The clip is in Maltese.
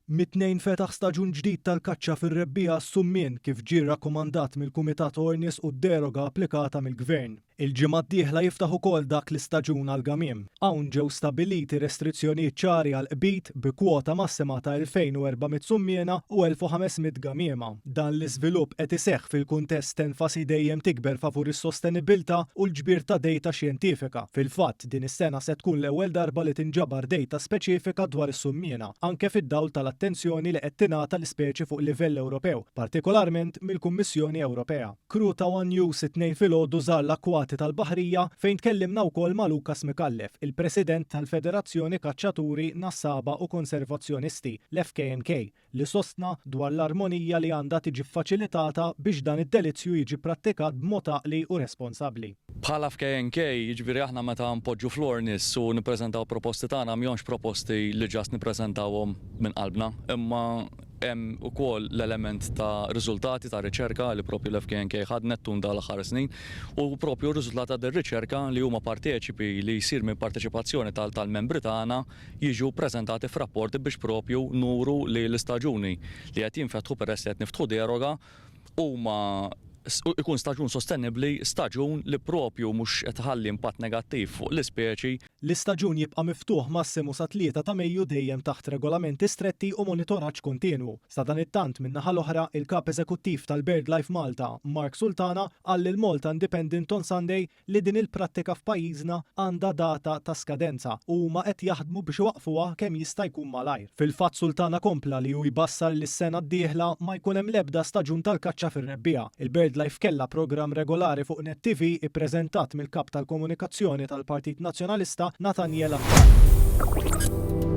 Mit-Tnejn fetaħ staġun ġdid tal-kaċċa fir-rebbiegħa għas-summien kif ġie rrakkomandat mill-Kumitat Ornis u d-deroga applikata mill-Gvern. Il-ġimgħa d-dieħla jiftaħ ukoll dak l-istaġun għall-gamiem. Hawn ġew stabbiliti restrizzjonijiet ċari għall-qbid bi kwota massima ta' 2,400 summiena u 1,500 gamiema. Dan l-iżvilupp qed iseħħ fil-kuntest t'enfasi dejjem tikber favur is-sostenibbiltà u l-ġbir ta' dejta xjentifika. Fil-fatt, din is-sena se tkun l-ewwel darba li tinġabar dejta speċifika dwar is-summiena, anke fid-dawl tal-attenzjoni li qed tingħata l-ispeċi fuq livell Ewropew, partikolarment mill-Kummissjoni Ewropea. Crew ta' one News it-Tnejn filgħodu żar l-akkwati tal-Baħrija fejn tkellimna wkoll ma' Lucas Micallef, il-President tal-Federazzjoni Kaċċaturi, Nassaba u Konservazzjonisti, l-FKNK, li sostna dwar l-armonija li għandha tiġi ffaċilitata biex dan id-delizzju jiġi pprattikat b'mod għaqli u responsabbli. Bħala FKNK, jiġifieri aħna meta npoġġu fl-Ornis u nippreżentaw proposti tagħna mhomx proposti li just nippreżentawhom minn qalbna, imma Hemm ukoll l-element ta' riżultati ta' riċerka li proprju l-FKNK ħadmet tul dawn l-aħħar snin u proprju r-riżultat ta' din riċerka li huma parteċipi li jsir minn parteċipazzjoni tal-membri tagħna jiġu ppreżentati f'rapporti biex proprju nuru li l-istaġuni li qed jinfetħu peress li qed niftħu deroga huma ikun staġun sostenibbli, staġun li proprju mhux qed iħalli impatt negattiv fuq l-ispeċi. L-istaġun jibqa' miftuħ massimu sat-3 ta' Mejju dejjem taħt regolamenti stretti u monitoraġġ kontinwu. Sadanittant, min-naħa l-oħra, il-Kap Eżekuttiv tal-BirdLife Malta, Mark Sultana, qal lill-Malta Independent on Sunday li din il-prattika f'pajjiżna għandha data ta' skadenza u huma qed jaħdmu biex iwaqqfuha kemm jista' jkun malajr. Fil-fatt Sultana kompla li hu jbassar li s-sena d-dieħla ma jkun hemm l-ebda staġun tal-kaċċa fir-rebbiegħa. Il-BirdLife kellha programm regolari fuq Net TV ippreżentat mill-Kap tal-Komunikazzjoni tal-Partit Nazzjonalista Nathaniel Attard.